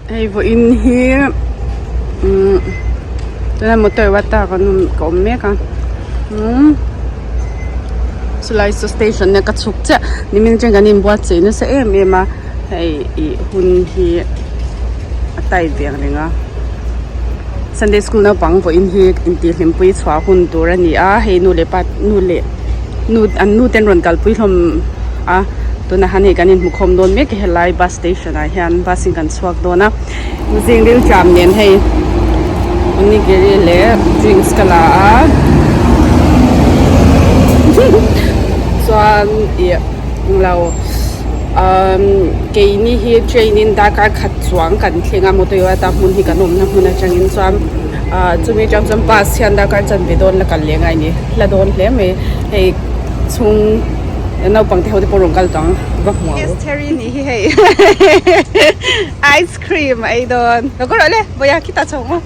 Hei vawiin hi umm tuna motor wata kan awm ka awm mek a umm chulai chu station a ka chhuk chiah nimin atangin kan inbuatsaih nasa em em a hei ih hun hi a tight ve ang reng a sunday school naupang vawiin hi intihhlimpui chhuah hun tur a ni a hei nu leh pa nu leh nu an nu te an rawn kalpui hlawm a tunah hian hei kan inhmu khawm dawn mek a helai bus station ah hian bus in kan chhuak dawn a zing rilṭam nen hei onigiri leh drinks ka la a chuan ih englo umm keini hi train in darkar khat chuang kan thleng a motoyota hmun hi kan awmna hmun atangin chuan ah chumi atang chuan bus hian darkar chanve dawn la kal leh ngai a ni la dawn hle mai hei chhung naupang te ho te pawh rawn kal tawh ang va hmu ang. Cherry nih hi hei ice cream a ei dawn lo ka rawh le vawiah khitah chho maw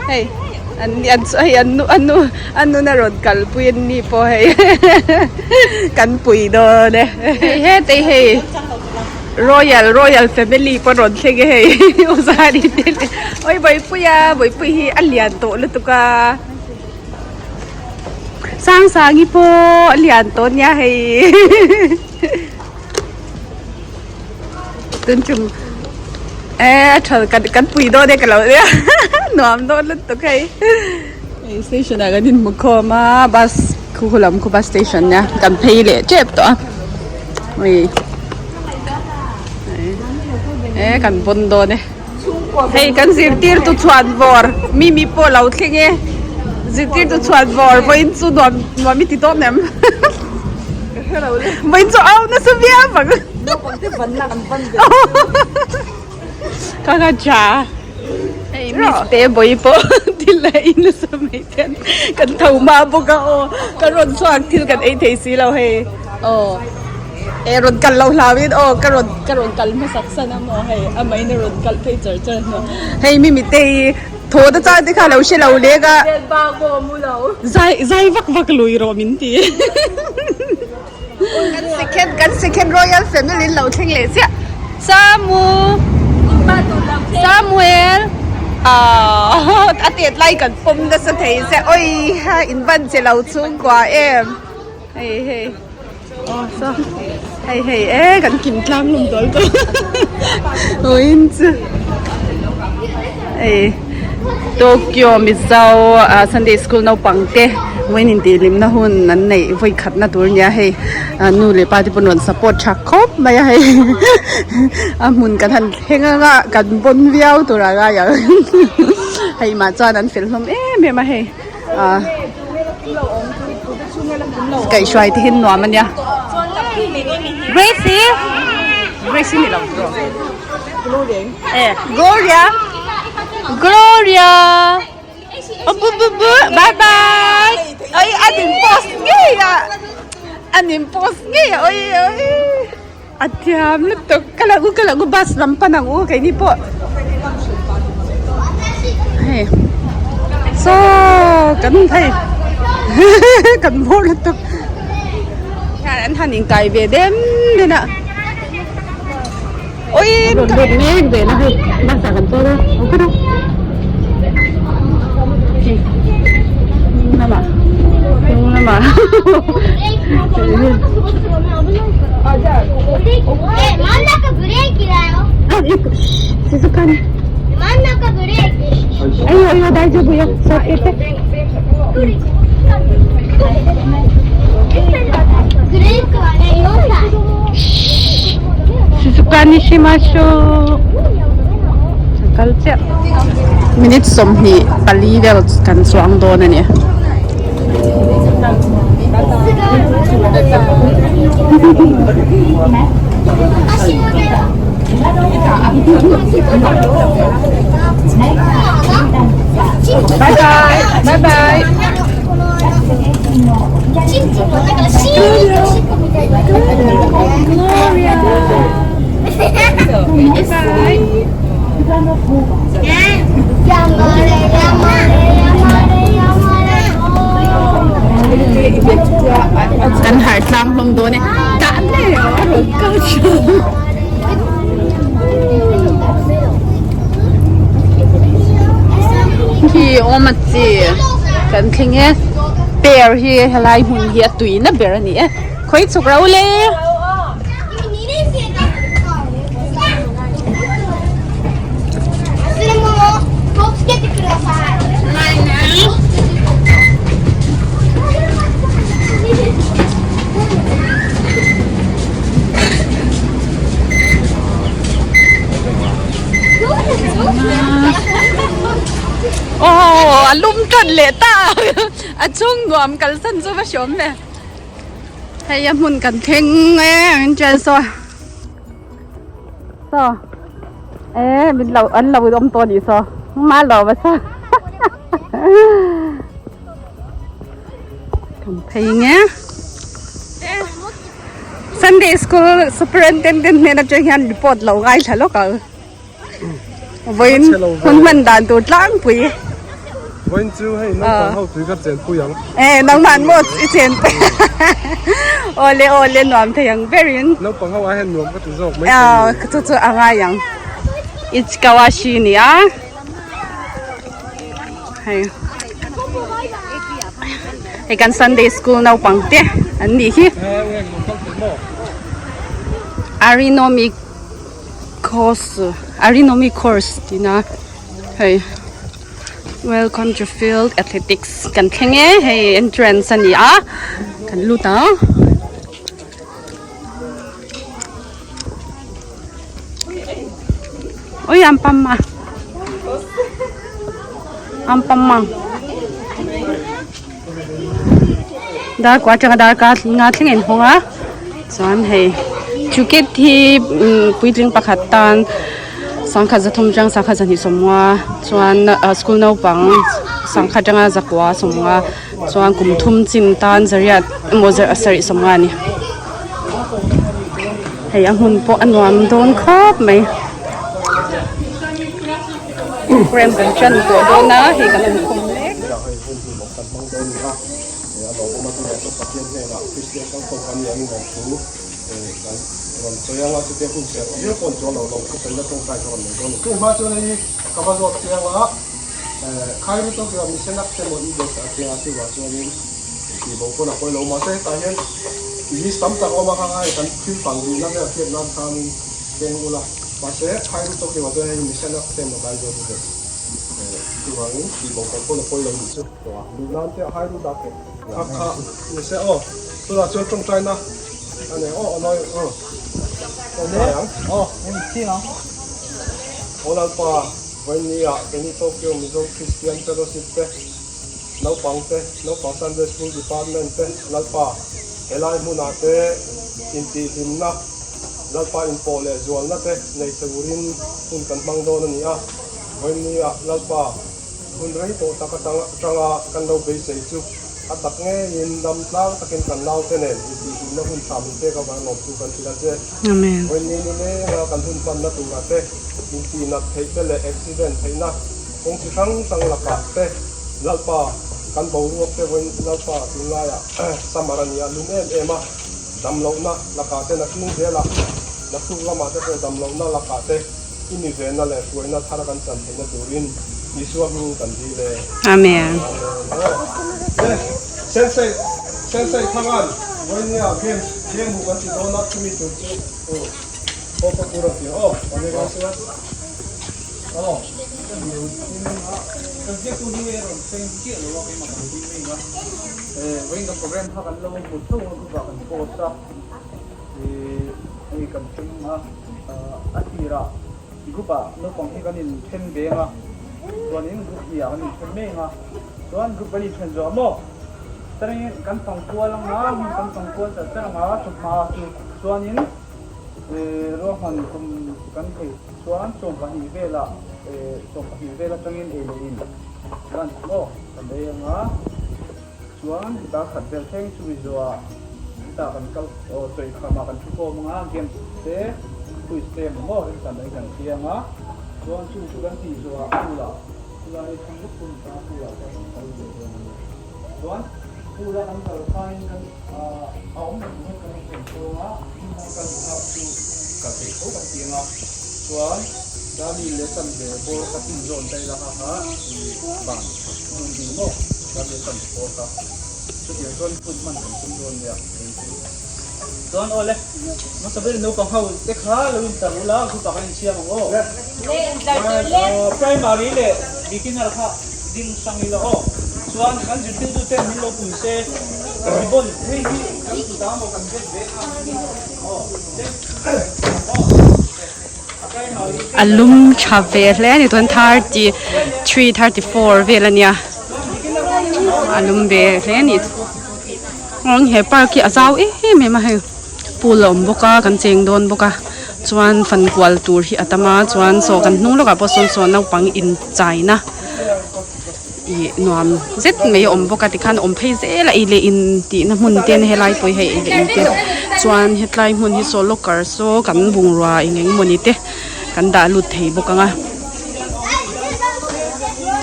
hei an an hei an nu an nu an nuna rawn kalpui an ni pawh hei kan pui dawn e hei hetei hei royal royal family pawh rawn thleng e hei uzari te leh awi bawihpuia bawihpui hi a lian tawh lutuk a. Sangsangi pawh a lian tawh nia hei tun tum e a tha kan kan pui dawn e ka lo nia nuam dawn lutuk hei hei station ah kan inhmu khawm a bus khu khu lam khu bus station nia kan phei leh tep tawh a ui e kan pawn dawn e. Hei kan zirtirtu chhuan vawr mimi pawh lo thleng e zirtirtu chhuan vawr vawiin chu nuam nuam i ti dawn em vawiin chu au nasa viau ang ka ka tha hei miss te vawi pawh thil a ei nasa mai ten kan tho hma bawk a aw kan rawn chhuak thil kan ei thei si lo hei aw. E rawn kal lo hlau in aw ka rawn ka rawn kal hmasak san a maw hei amah in a rawn kal phei char char hnuah hei mimi te hi thaw te chuan te kha lo hre lo lek a zai zai vak vak lui rawh min ti kan second kan second royal family in lo thleng leh chiah Samu Samuel ahh a tet lai kan pawm nasa thei se awi ha in van che lo chhungkua em hei hei. Aw saw hei hei e kan kim tlang hlawm dawl tawh vawiin chu hei Tokyo Mizo ah Sunday school naupang te vawiin intihhlimna hun an neih vawi khatna tur ania hei nu leh pa te pawn rawn support tha khawp mai a hei a hmun kan han thleng anga kan pawn viau tur a ngai ang hei mah chuan an fel hlawm em em a hei. Ah kaihhruai te hi nuam ania Gracie Gracie ni lo e Gloria Gloria oh bu bu bu bye bye oi an in post ngei a an in post ngei a oi oi a thiam lutuk ka lo ka lo bus lam pan ang u keini pawh hei saw kan hei kan bawr lutuk hian an han inkai ve dem den a ui rawn lut mek zel a hei bus ah kan chawl a awm khat a hei hnung lamah hnung lamah. Kal chiah minute 24 vel kan chuang dawn a ni. Bye bye bye bye. Gloria. Kan harh tlang hlawm dawn e. Tah le a rawn kal thin. Khi Omachi kan thleng e pear hi helai hmun hi a tui na ber a ni e khawi chhuk ro le. Aw a lum tan leh ta a chhung nuam kalsan chu va hriawm ve hei a hmun kan thleng e an chen saw saw e min lo an lo awm tawh anih saw ma lo va saw kan phei nge Sunday school superintendent hnen atang hian report lo ngaithla lawk ang. Vawiin hun hman dan tur tlangpui. Vawiin chu hei naupang ho tui ka chenpui ang. E nangmah maw i chenpui. Awle awle nuam thei ang berin. Naupang ho ai hian nuam ka ti zawk mai thei. Chu chu a ngai ang. Ichikawashi nia. Hei hei kan Sunday school naupang te an nih hi. Arinomi course Arinomi course tihna hei welcome to field athletics kan thleng e hei entrance a ni a kan lut ang. Oi ampamma ampamma dar kua atanga dar ka nga thleng a inhawng a chuan hei ticket hi puitling pakhat tan sangkhat zathum atang sangkhat zahnih sawmnga chuan ah school naupang sangkhat atanga zakua sawmnga chuan kum thum chin tan zariat emaw sarih sawmnga a ni. Hei a hmun pawh a nuam dawn khawp mai program kan tan tawh dawn a hei kan awm khawm mek. List tam tak a awm a, khang ai kan thil fang duhna vel hriat nan khanin keng ula, mahse Khairut Tokyo ah chuan hei mission a tem a dai zawk ve chuvangin tih bo kan pawn a pawi lo nih chu duh nan te a hai ru dak e kha kha nise aw tunah chuan tawngtaina a nei aw a nawi aw tawngtai ang aw aw Lalpa Vawinia Kenny Tokyo Mizo Christian Fellowship te Naupang te, naupang Sunday School Department te, Lalpa, helai hmunah te intihhlimna, Lalpa inpawh leh zualna te nei turin hun kan hmang dawn a ni a. Vawinia Lalpa hun rei tawh tak atanga kan lo beisei chu a tak ngeiin dam tlang takin kan naute nen intihhlimna hun tha min pek avang lawmtu kan hrilh a che. Vawiin ni lenga kan hun hmanna turah te intihnat theih te leh accident theihna Kawng chi hrang hrang lakah te Lalpa kan boruak te vawiin Lalpa tunlaiah summer a ni a, lum em em a, damlohna lakah te nakin zelah naktuk lamah te pawh damlohna lakah te i mi venna leh hruaina thar kan chan theihna turin Isua hming kan dil e. Amen. Amen. Sensei Sensei Thangan vawiinia games game hu kan ti dawn a chumi tur chu aw ka tur a ti aw onegaishimasu. Chuan 12 velah 12 vel atangin ei leh in lunch maw kan ei ang a, chuan dar khat vel thleng chumi zuah hetah kan kal aw chawi khamah kan thu khawm ang a, games te quiz te emaw maw remchan dahin kan thi ang a, chuan chung chu kan tih zuah pool ah khulai thlang lawk hun ta pool ah chuan kan kal leh dawn a ni. Chuan pool a kan kal khanin kan a awm reng ringawt kan rawn sawn chhawng a, hmun dang kal duh nghak chu kal theih tho kan ti ang a, chuan Dali leh chanve bawr kha tin zawn ta ila kha kha i ban hmun ding maw dali leh chanve bawr kha chutiang chuan hun hman kan tum dawn nia eng chu chuan aw le hmasa berin naupang ho te kha lo intlar ula group ah kan insiam ang aw primary leh beginner kha ding hrang ila aw chuan kan zirtirtu ten min lo pui se ribbon hei hi kan kut ah maw kan bet ve a aw A lum tha ve hle a ni chuan 33 34 vel a nia a lum ve hle a ni chuan he park hi a zau em em a hei pool a awm bawk a kan cheng dawn bawk a chuan fan kual tur hi a tam a chuan saw kan hnung lawkah pawh sawn saw naupang inchaina Ih nuam zet mai a awm bawk a tikhan awm phei zel a ei leh in tihna hmun te helai pawh hi hei ei leh in te chuan hetlai hmun hi saw locker saw kan bungrua eng eng mawni te kan dah lut thei bawk ang a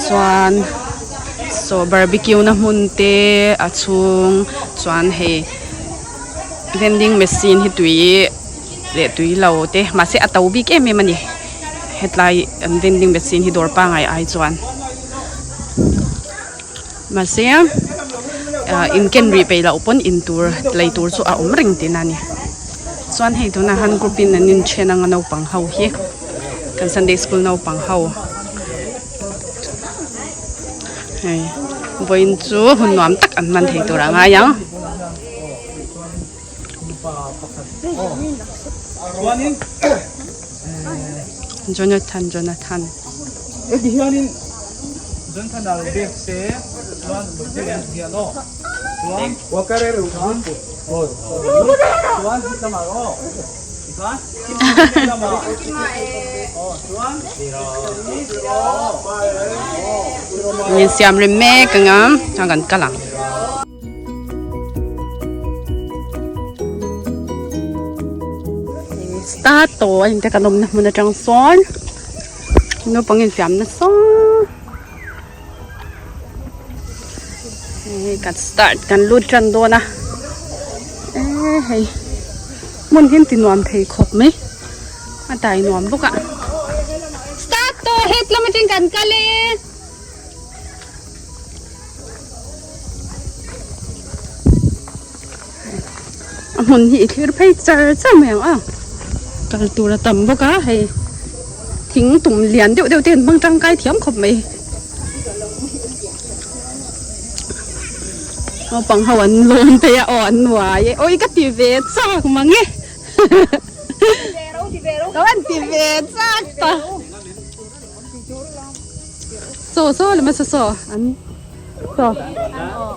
chuan saw barbecue na hmun te a chhung chuan hei vending machine hi tui leh tui lo te mahse a to bik em em a ni hetlai an vending machine hi dawr pangai ai chuan mahse ah in ken rih peih loh pawn in tur lei tur chu a awm reng tihna a ni chuan hei tunah han group in an inthen anga naupang ho hi kan sunday school naupang ho hei vawiin chu hun nuam tak an hman thei tur a ngai ang. Jonathan Jonathan Min siam rem mek anga a kan kal ang. Start tawh a inte kan awmna hmun atang sawn naupang infiam nasa hei kan start kan lut tan dawn a eh hei hmun hi an ti nuam thei khawp mai a dai nuam bawk a start tawh het lam atang kan kal e. A hmun hi i thlir phei char char mai ang a kal tur a tam bawk a hei thing tum lian deuh deuh te an hmang tangkai thiam khawp mai naupang ho an lawn phei a aw an nuai e awi ka ti ve chak mang e ka van ti ve chak ta. Saw saw leh hmasa saw an saw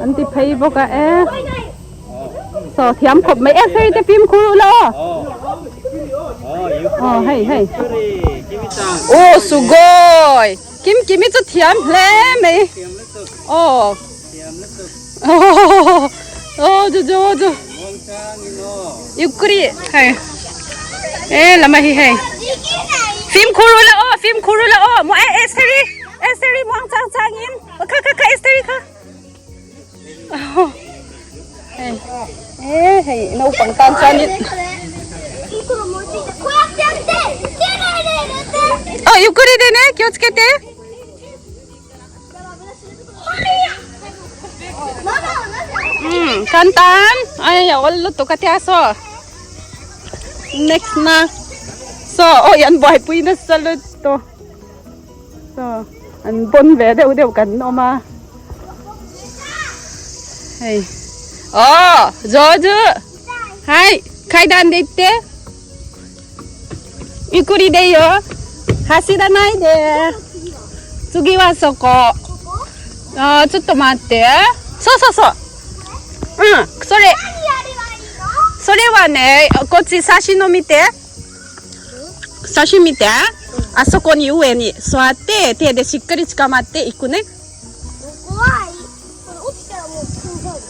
an ti phei bawk a e saw thiam khawp mai e hei te fimkhur ula aw aw hei hei aw sugoi kim kimi chu thiam hle mai aw aw chu chu chu yukuri hei e lama hi hei fimkhur ula aw fimkhur ula aw mo e esteri esteri muang chang chang in kha kha kha esteri kha hei e hei naupang tan chuan in oh yukuri de ne kyotsukete Kan tan ai a awl lutuk a tia saw next na saw awi an buaipui nasa lutuk saw an pawn ve deuh deuh kan awm a hei aw joju hai khai dan dei te Yukuri de yo hasiranai de tsugi wa sokoあちょっと待ってそうそうそううんそれそれはねこっち写真の見て写真見てあそこに上に座って手でしっかり捕まっていくね怖いこれ落ちたらもう死んじゃう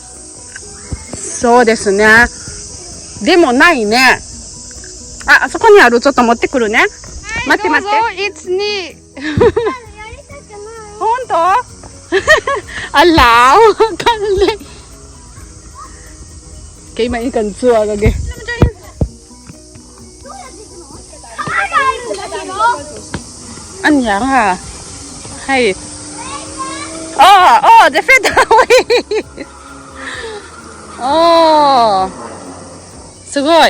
そうですねでもないねああそこにあるちょっと持ってくるね待って待っていつにやりたくない本当あらわかんないkeimah kan chhuak ang e どうやって行くの川があるんだけど。niang a hei aw aw Jeffrey aw すごい。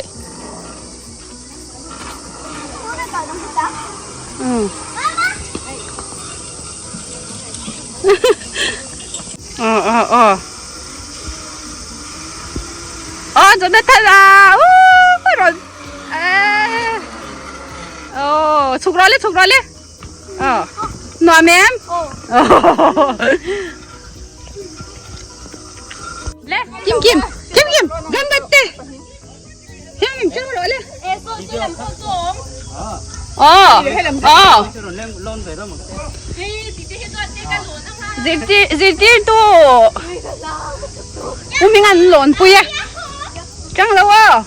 うん。哦哦哦。哦，准备看啦！哦，快点！哎，哦，出来了，出来了。哦，暖面。哦。来，kim kim kim kim, gambar te. Kim kim, kim rồi le. Ờ, ờ. Zirtir tu. Umi ngan lon pui a. Chang lo a.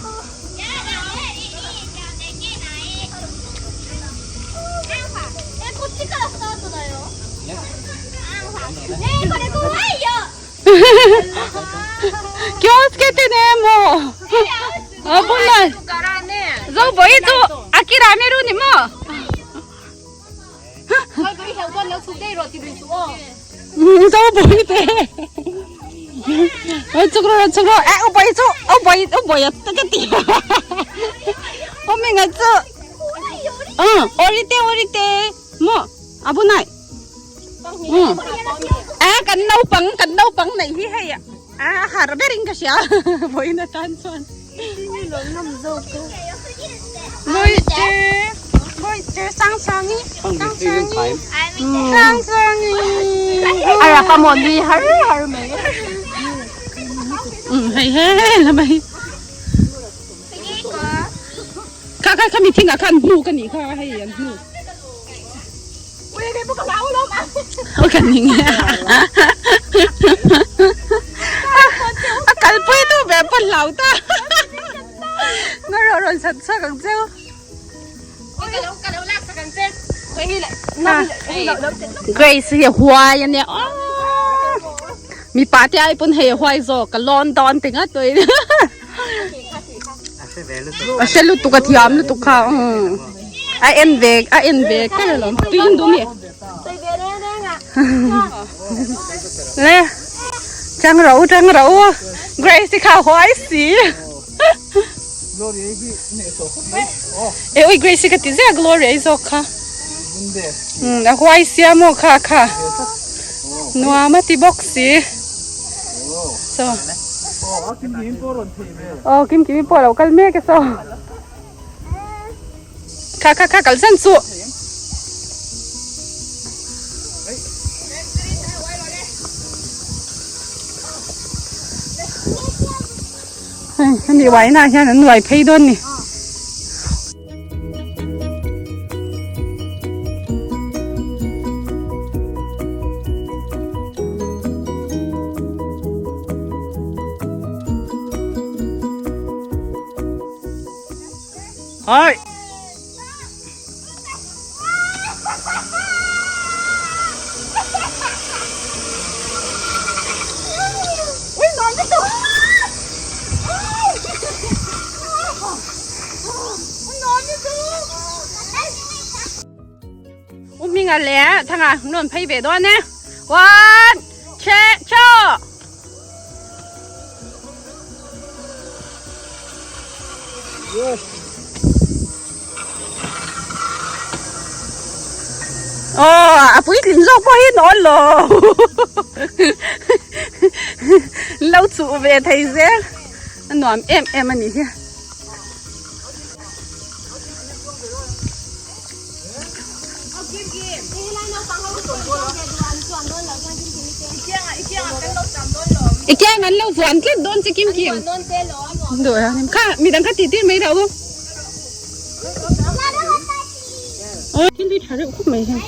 気をつけてね、もう。危ない。zo boi chu akira meru ni mo. Zo boi te. Ôi chúc rồi chúc rồi. À, ô boi chu, ô boi ô boi cái gì. おめがつ。うん、降りて降りて。もう危ない。うん。À, kan nâu pang này hi hay ạ. À, har berin ka siya. Boy na tan chuan. Boy che. Boy che sang sangi. Sang sangi. Sang sangi. Ara pa mo ni har har me. Hay he la mai. Kha kha kha mi thing a khan hnu ka ni kha hei an hnu. Ôi kan ning a kalpui tu ve pawn hlau ta nga rawh rawn sat chhuak ang cheu Grace hi a huai ania mipa te ai pawn hei a huai zawk ka lawn dawn ti ngat tawh in a hre lutuk a thiam lutuk kha a en ve a en ve kher alawm tui in duh mi le chang ro chang ro Grace kha huai si e ui Grace ka ti zia Gloria i zawk kha a huai sia maw kha kha nuam a ti bawk si so aw kim kim pawh a lo kal mek e saw Kha kha kha kal zan chu. Hei hemi uaina ah hian an uai phei dawn ni. Hai. U Hminga leh Thanga nuam phei ve dawn e. One, two. Aw a puitling zawk pawh hi nawn lo lo chuh ve thei zel a nuam em em a nih hi. I kiang an lo vuan tlat dawn che kim kim kha midang kha tih tir mai rauh u thil hi tha reuh khawp mai hian.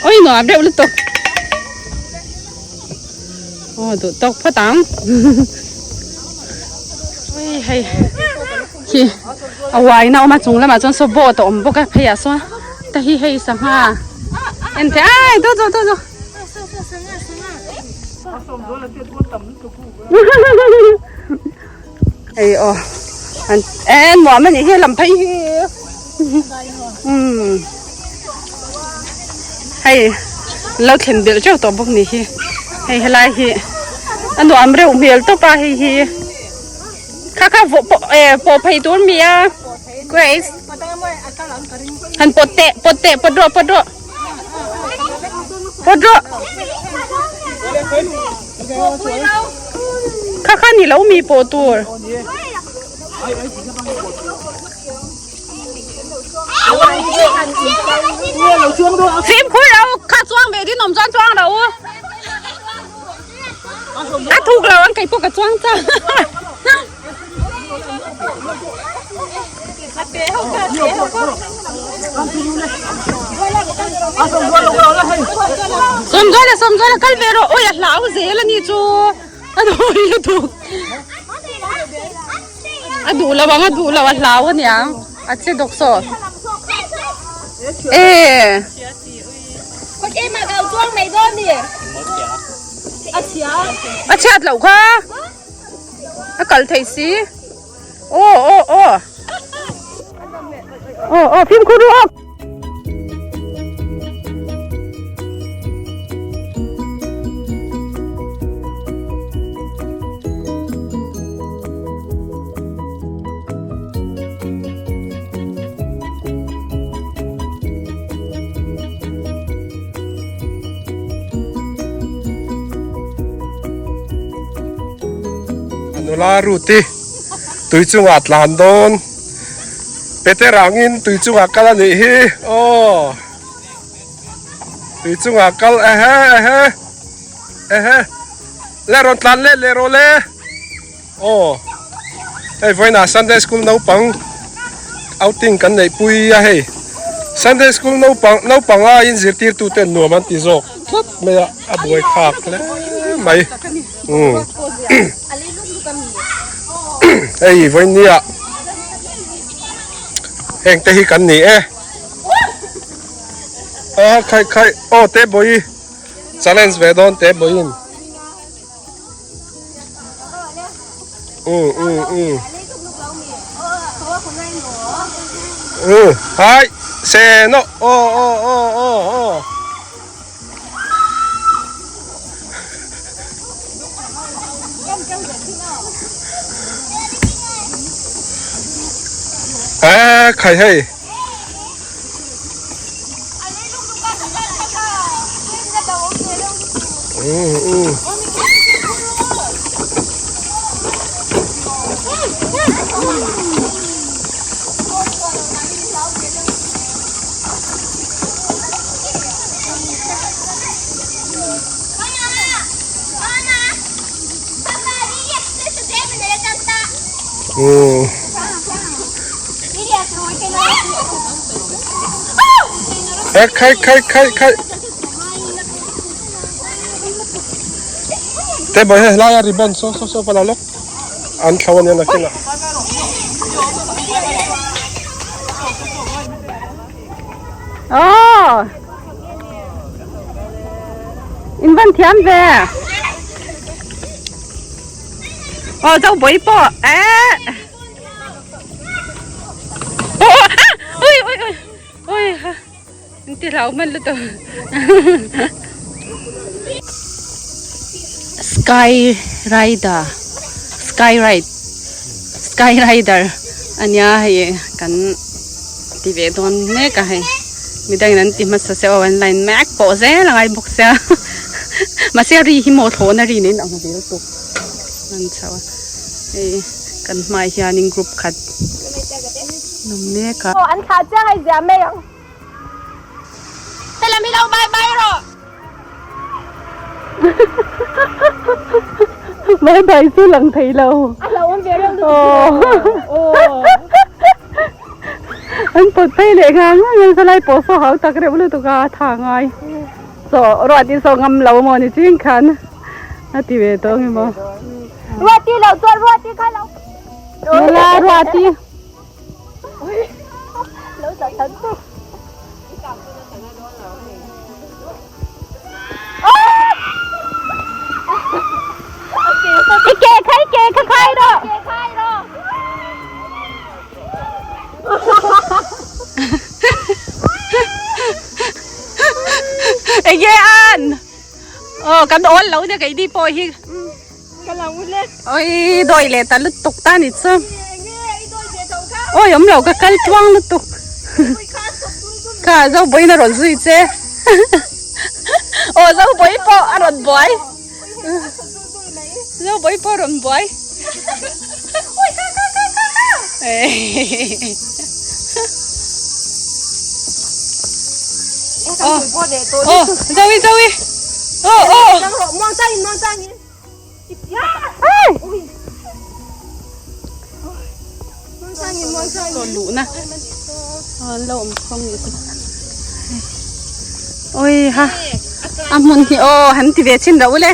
Oi nuam reuh lutuk. Aw Aw duh tawk phawt ang. Ui hei khi a uaina a awm a chung lamah chuan saw boat a awm bawk a pheiah sawn ta hi hei sangha en thei ai daw daw daw daw. Hei aw an e nuam a nih hi lam phei hi umm hei an lo thlen belh teuh tawh bawk ni hi hei helai hi a nuam reuh hmel tawp a hei hi kha kha vawh pawh eh pawh phei tur mi a grace han pawt teh pawt teh pawt rawh pawt rawh pawt rawh. Kha kha ni lo mi pawh tur. Fimkhur lo kha chuang ve din awm chuan chuang lo. A thuk lo ang kei pawh ka chuang chang. Sawmzuala Sawmzuala kal ve rawh awi a hlau zel a ni chu a nawi lutuk a duh lo ang a duh lo a hlau a niang a che dawk saw e a chhiat loh kha. A kal thei si. Aw aw aw. Aw aw fimkhur ru aw. Nula Ruth-i tui chungah tlan dawn Peter angin tui chungah kal a nih hi aw tui chungah kal ehe ehe ehe le rawn tlan leh leh rawh le aw hei vawiinah Sunday school naupang outing kan neih pui a hei Sunday school naupang naupang aiin zirtirtu ten nuam an ti zawk tlat mai a a buai thlak hle mai umm hei vawinia heng te hi kan ni e a khai khai aw te bawi challenge ve dawn te bawiin. Ừ ừ ừ. Ừ, hai, xe nó. Ô ô ô ô ô. À, khai hay. E khai khai khai khai te boy he lai a ribbon so so so pala lok an thlo ania nakin ah Oh In van thiam ve Aw zo bawih pawh eh Aw aw ah ui ui ui ui ha in ti hlau hman lutuk Sky rider sky ride sky rider ania hei kan ti ve dawn mek a hei midangin an ti hmasa se aw an line mek pawh zel a ngai bawk sia mahse a ri hi maw thlawhna ri nen ang zel tuk an chho a hei kan hmaah hianin group khat an awm mek a. Aw an thlah chiang a i ziah mai ang. Helam hi lo bye bye rawh. Bye bye chu lang thei lo. A hlauh awm ve reuh lutuk chu. An pawt phei leh nghal nghal a zalai pawh saw hau tak reuh lutuk a tha ngai. Chaw ruat in saw ngam lo maw ni ching khan. A ti ve tawh ang emaw. Ruati lo chuan Ruati kha lo. Nula Ruati. Lo tla than tu. I ke kha i ke kha khai rawh. Ke khai rawh. Enge an? Aw kan awl lo nia keini pawh hi. Ka lo ule. Oi dawi leh ta lutuk ta ni chu. Oi awm lo ka kal tluang lutuk. Kha Zobawiin a rawn zui che. Aw Zobawi pawh a rawn buai. Zobawi pawh a rawn buai. Aw aw Zoe Zoe aw aw. Chaw luhna an lo awm khawm ni chu oi ha a hmun hi aw han ti ve chhin rauh le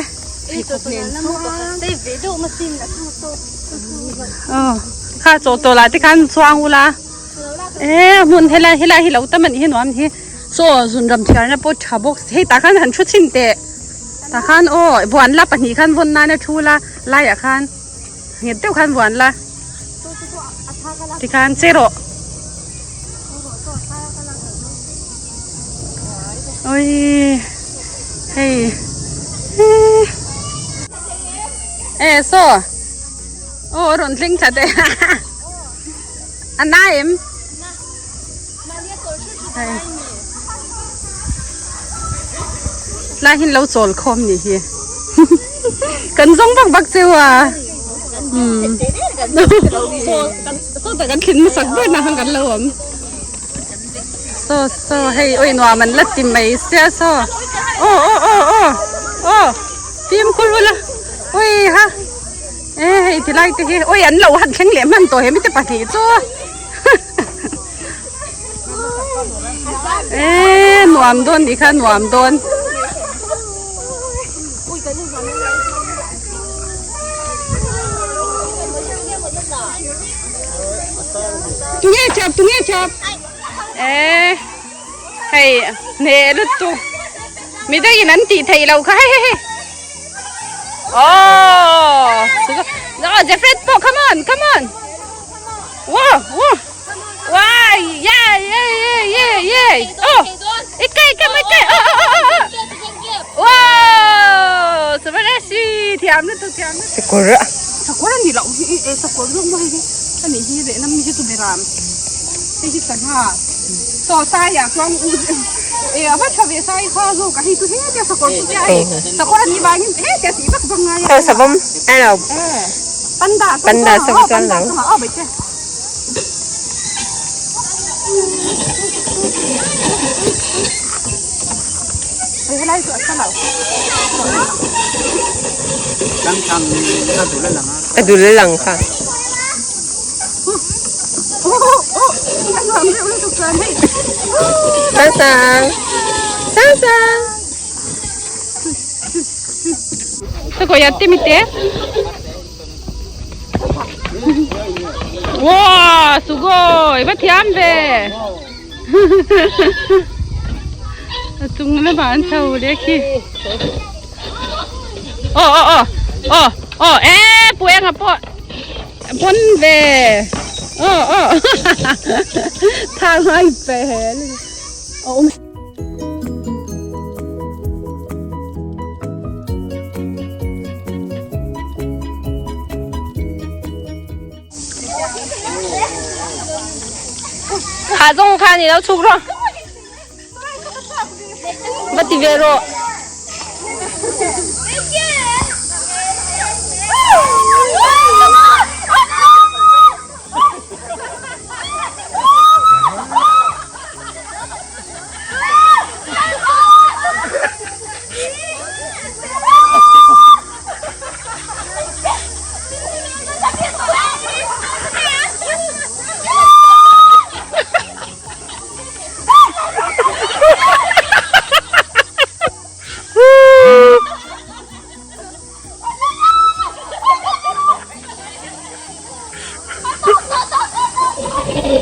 aw kha chaw tawh lah te khan chhuang ula e a hmun helai helai hi lo tam a nih hi nuam hi chaw zun ram thiarna pawh tha bawk hei tah khan han thu chhin teh. Tah khan aw buan la pahnih khan vawn nan a thu la laiah khan nghet deuh khan buan la tikhan che rawh oi hei e saw aw a rawn thleng that e a na em. Tlai hi lo chawl khawm ni hi kan zawng vak vak cheu a saw tak an thlin hmasak ber na khan kan lo awm saw saw hei oi nuam an la ti mai sia saw aw aw aw aw aw fimkhur ula oi ha e hei tilai te hi oi an lo han thleng leh hman tawh he mite pahnih chu. Eee nuam dawn nih kha nuam dawn. Tunge chap tunge chap. Eee hei hne lutuk midangin an tih theih loh kha hei hei hei. Oh, oh Jeffrey pawh come on come on. Wow, wow. Wow, yeah, yeah, yeah, yeah, yeah. Oh, ikai, ikai, ikai. Oh, oh, oh, oh. Wow, subarashi, thiam na tu thiam na. Sakura. Sakura ni lo hi e sakura zong mo hi. Ani hi le nam hi chu beram. Hei hi sangha. So sai ya chuang u e ava tha ve sai kha zo ka hei tu he tia sakawr chu tia hei sakawr an ni vangin he tia tih vak vak ngai a. Khaw savawm ano. Panda Panda saw chuan lo. Aw bai che. Hei helai chu a sa lo. A dul a lang kha. Sang sang. Sang sang. Wow, sugoi, va thiam ve. A chung lamah an chho leh khi. Aw aw aw aw aw e puenga pawh pawn ve aw aw thang ngai pe awm. Kha zawng kha ni lo chhuk rawh. Va ti ve rawh.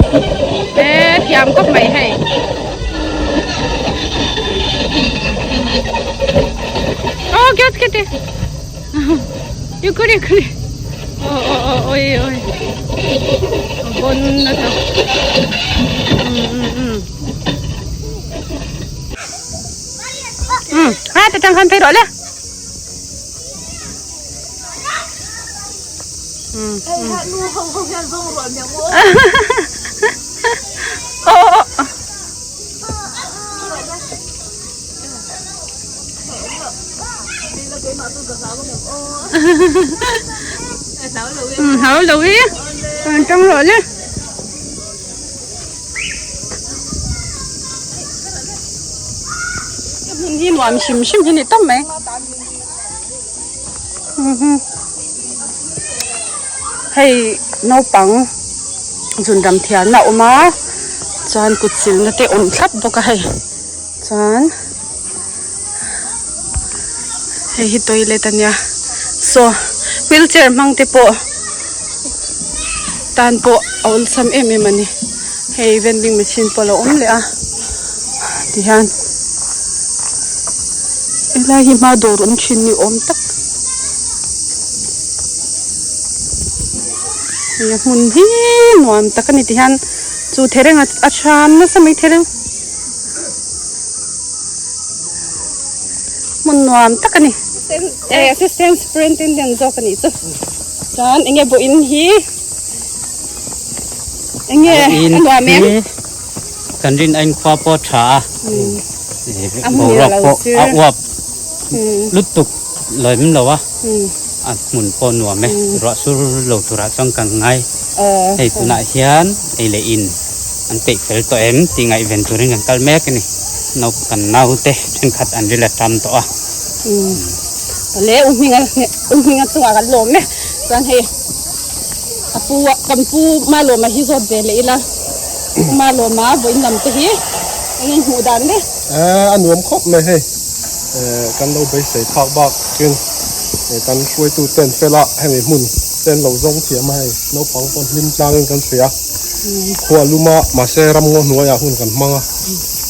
E thiam khawp mai hei. Oh, kyo tsukete. Yukuri yukuri. Oh oh oh oi oi. Bon na to. Ha ta tang khan phei rawh le. Hau lo hi tang rawh le. Hmun hi nuam hrim hrim hi ni tawp mai. Hei naupang zun ram thianna a awm a chuan kut silna te awm thlap bawk a hei chuan hei hi toilet a nia saw wheelchair hmang te pawh tan pawh a awlsam em em a ni hei vending machine pawh a lo awm leh a tihian helai hi hma dawr awm thin ni awm tak hei a hmun hi nuam tak a ni tihian chu thereng a cham nasa mai thereng hmun nuam tak a ni assistant superintendent zawk a nih chu chuan enge vawiin hi enge a nuam em. Kan rin a inkhua pawh tha a, boruak pawh a uap lutuk lawim lo a, a hmun pawh nuam e, ruah sur lo turah chuan kan ngai. Hei tunah hian ei leh in an peih fel tawh em tih ngaihven turin kan kal mek a ni. Kan naute thenkhat an ril a tam tawh a. Awle u hminga u hminga chungah kan lawm e, chuan hei a pu kan pu Malawma hi zawt ve leh ila. Malawma vawiin lam te hi eng in hmuh dan le? A nuam khawp mai hei. Kan lo beisei phak bak in kan hruaitu ten fela hemi hmun ten lo zawng thiam a hei naupang pawn hlim tlang in kan hria. Khua luma mahse ram ngaw hnuaiah hun kan hmang a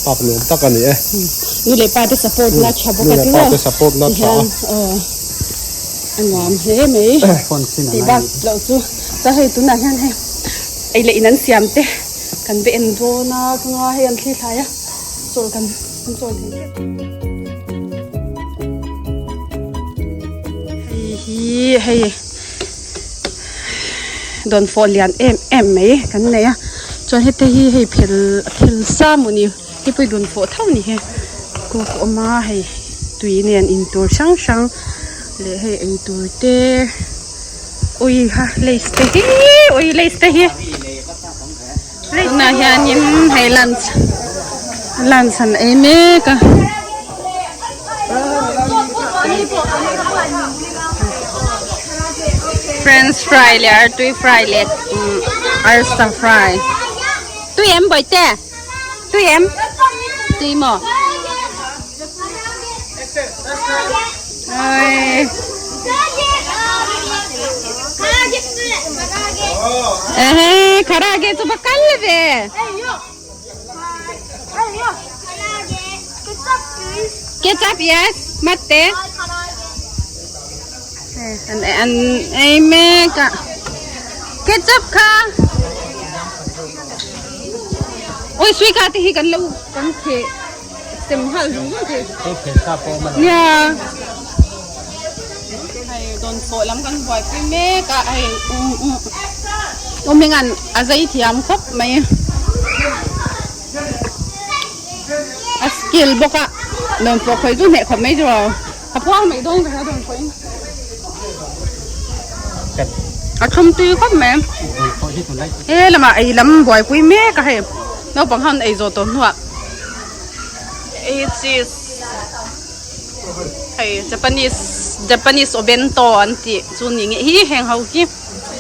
pak nuam tak a ni e. Nu leh pa te support na tha bawk a Nu leh pa te support na tha a. A nuam hle mai. Tih bak loh chu chuan hei tunah hian hei ei leh in an siam te kan be en dawn a ka nga hei an thli thlai a chawl kan kan chawl thei tep. Hei hi hei dawnfawh lian em em mai kan nei a chuan hete hi hei phel phel sa maw ni hei pawh hi dawnfawh tho a ni hi coke a awm a hei tui nen in tur hrang hrang leh hei ei tur te. Ui ha lace te hi ui lace te hi tunah hianin hei lunch lunch an ei mek a french fry leh artui fry leh arsa fry tui em bawihte tui em tui maw. Ehe karage chu va kal ve. Ketchup yes matte. An an ei mek a. Ketchup kha. Oi suika te hi kan lo kan kheh. Sem nghal zung zung thei. Hei phel sa pawh awm a lo. Nia. Hei dawn pawh lam kan buaipui mek a hei um um um hian a zai thiam khawp mai. A skill bawk a dawn pawh khawi chu hneh khawp mai chu ro. A phuang mai dawn ka hria dawn pawhin. A thlum tui khawp mai. He lamah ei lam buaipui mek a hei. Naupang khan ei zawh tawh hnuah hei cheese hei Japanese Japanese obento an tih chu ni nge hi heng ho hi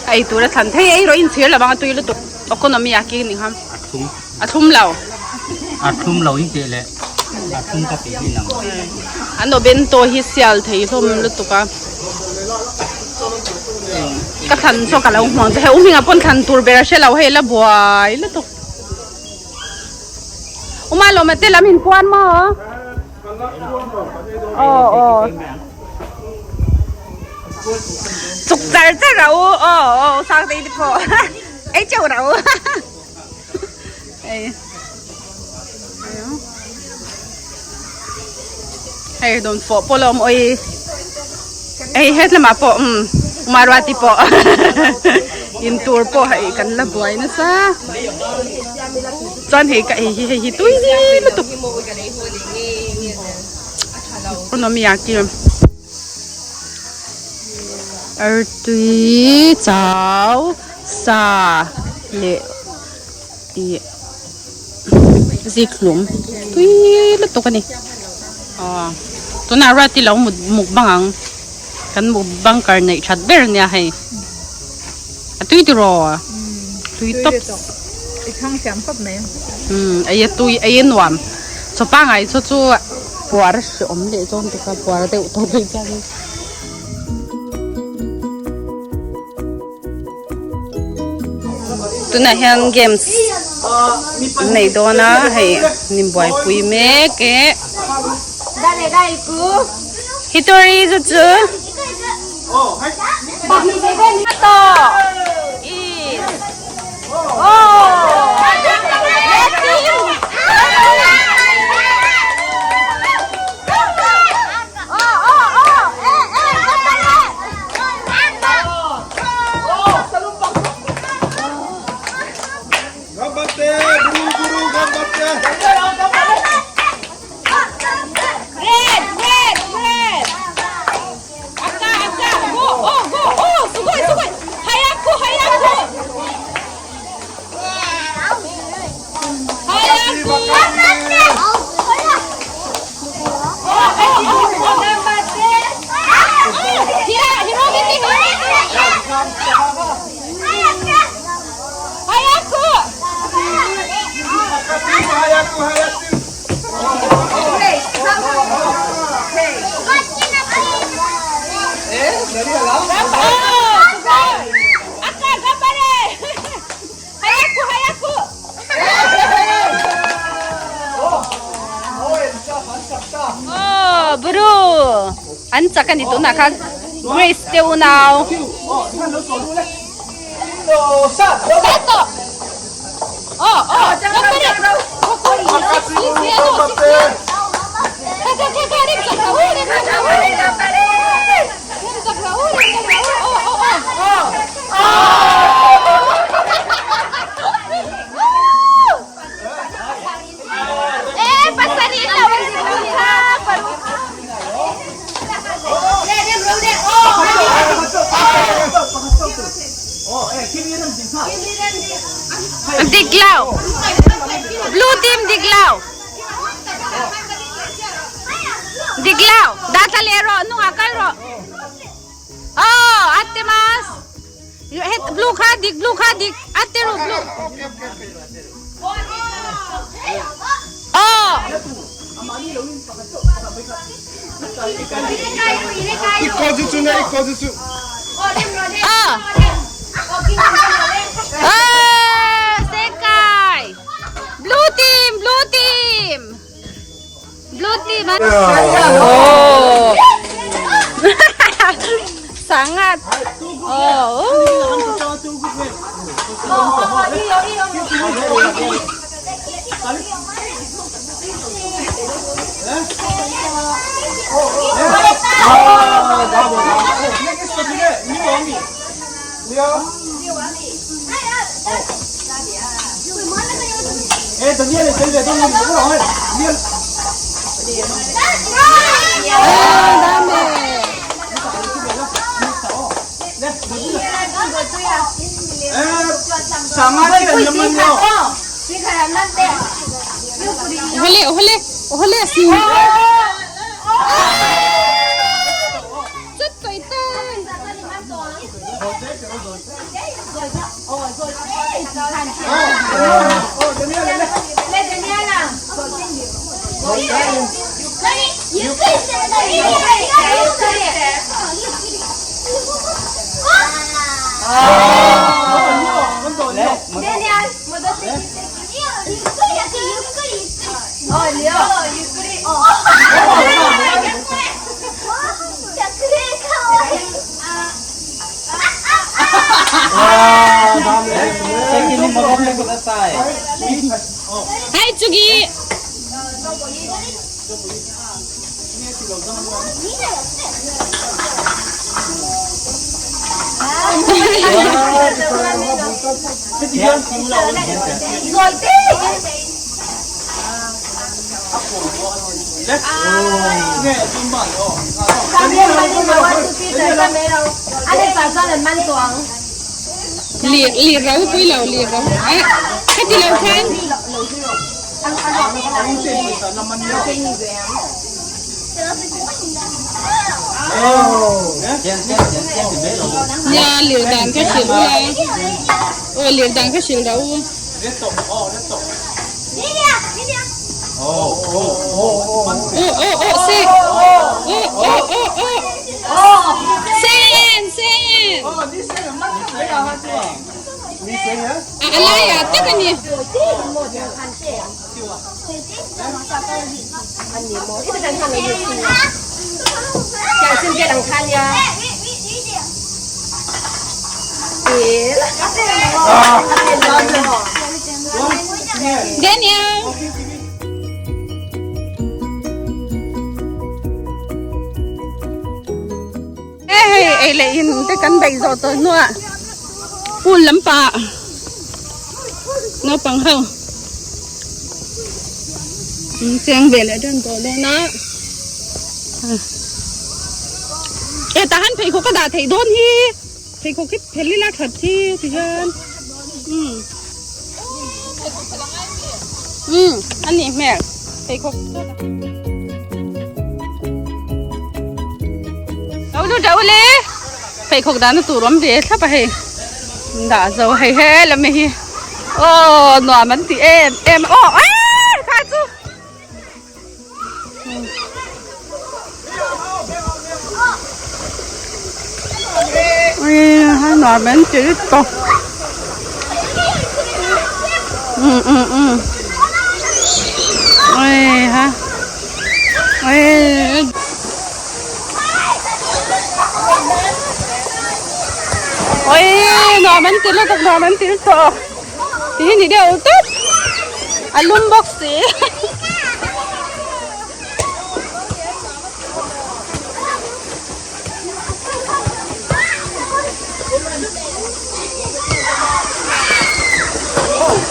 a ei tur a thlan thei ei rawh inchhir lo vang a tui lutuk okonomiyaki a ni kha a thlum a thlum lo a thlum lo in tih leh a thlum ka tih hi nang an obento hi sial thei hlawm lutuk a ka thlan chu ka lo hmuang che hei u hmingah pawn thlan tur ber a hre lo hei la buai lutuk. Uma lawm te lam in puan maw? Aw aw. Chuk char char a u aw aw sang te te pawh ei teuh rau. Ei. Hei dawn fawh pawh lawm oi. Ei het lamah pawh um Umaruati pawh in tur pawh hei kan la buai nasa. Chuan hei ka ei hi hei hi tui lutuk. Okonomiyaki. Artui chau sa leh ih zikhlum tui lutuk a ni aw tunah ruat i lo mut mukbang ang kan mukbang kar neih that ber a nia hei a tui tiraw tui tawp umm ei a tui ei a nuam chaw pangai chu chu puar hreawm leh dawn tuk a puar deuh tawh mai chuan. Tunah hian games an nei dawn a hei an inbuaipui mek e hitori chu chu An chak a ni tunah khan Grace te unau. Dik lo blue team dik lo dik lo dah thla leh rawh hnungah kal rawh aw ate mas het blue kha dik blue kha dik ate ru blue aw aw aw sekai blue team blue team blue team oh sangat oh Hai Chugi. Lir lir rau pui lo lir rau. A khati lo khan. Nia lir dan ka hrilh ula. Aw lir dan ka hrilh rau. Aw aw aw se. Aw aw aw aw. Sen sen. A laiah tak a ni. Daniel. Hei ei leh in te kan beih zawh tawh hnuah pool lampah naupang ho an cheng ve leh tan tawh dawn a e tah han pheikhawk a dah theih dawn hi pheikhawk hi phel ila that hi tihian umm umm a nih hmel pheikhawk Lo lut rawh ule pheikhawk dahna tur awm ve thlap a hei dah zo hei he lam hi aw nuam an ti em em aw aaa kha chu ui ha nuam an ti lutuk um um um ui ha ui. Oi nuam an ti lutuk nuam an ti lutuk ti hi ni deuh tawp a lum bawk si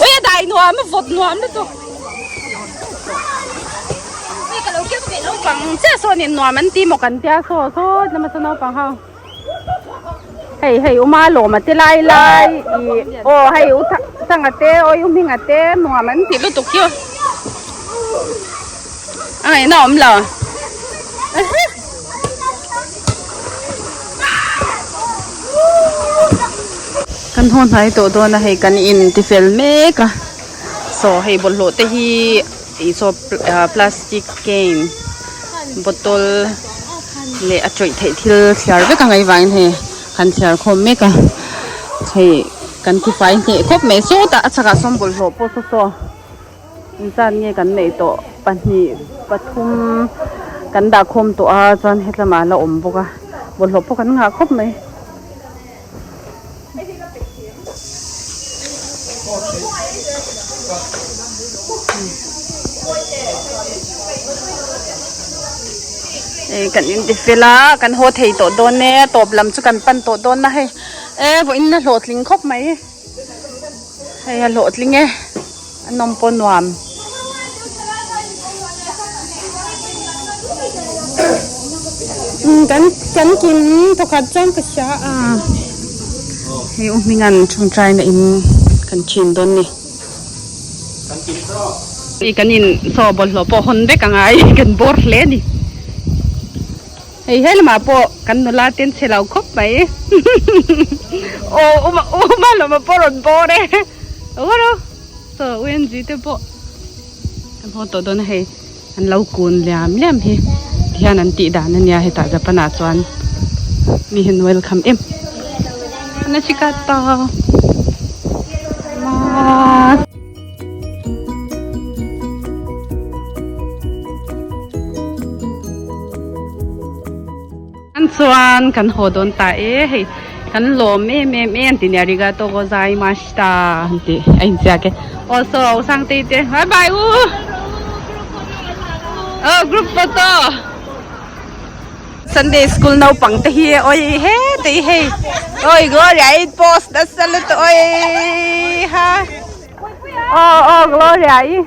ui a dai nuam a vawt nuam lutuk. Naupang chiah sawn in nuam an ti maw kan tia saw saw tlema saw naupang ho hei hei uma lawm a te lai lai ih aw hei u thanga te aw u hminga te nuam an ti lutuk hi a ngaihna awm lo. Kan haw hnai tawh dawn a hei kan in ti fel mek a. Saw hei bawlhhlawh te hi ih saw plastic cane bottle leh a tawih theih thil thliar vek ang avangin hei kan thliar khawm mek a hei kan tifai hneh khawp mai sawtah a chhakah sawn bawlhhlawh pawh saw saw engzat nge kan neih tawh pahnih pathum kan dah khawm tawh a chuan hetlamah a la awm bawk a bawlhhlawh pawh kan nghah khawp mai. Kan in ti fel a kan haw thei tawh dawn e tawp lam chu kan pan tawh dawn a hei e vawiin a hlawhtling khawp mai hei a hlawhtling e a nawm pawh nuam. Kan kan kim thawkhat chuan ka hria a hei u hminga'n tawngtai na in kan thin dawn ni hei kan in chaw bawlhhlawh pawh hawn vek a ngai kan bawr hle a ni hei he lamah pawh kan nula te an che lo khawp mai aw uma uma lamah pawh rawn bawr e Chaw UNG te pawh kan haw tawh dawn a hei an lo kun liam liam hi tihian an tih dan ania hetah Japan ah chuan mi hian welcome em Anashikata chuan kan haw dawn ta e hei kan lawm em em em tih nia arigato gozaimashita an tih a inziak e aw saw Sangtei te bye bye u aw group photo. Sunday school naupang te hi oi he te hi hei oi Gloria i post nasa lutuk oi ha aw aw Gloria i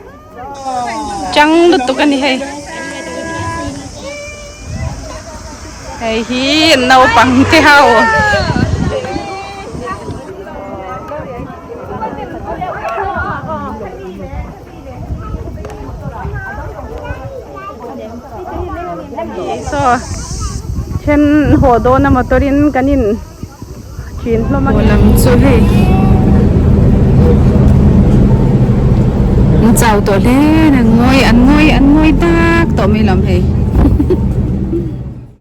chang lutuk a ni hei hei hi naupang te ho. Saw then haw dawn a motor in kan in thin hlawm a lam chu hei an chau tawh hle a ngawi an ngawi an ngawi dak tawh mai lam hei.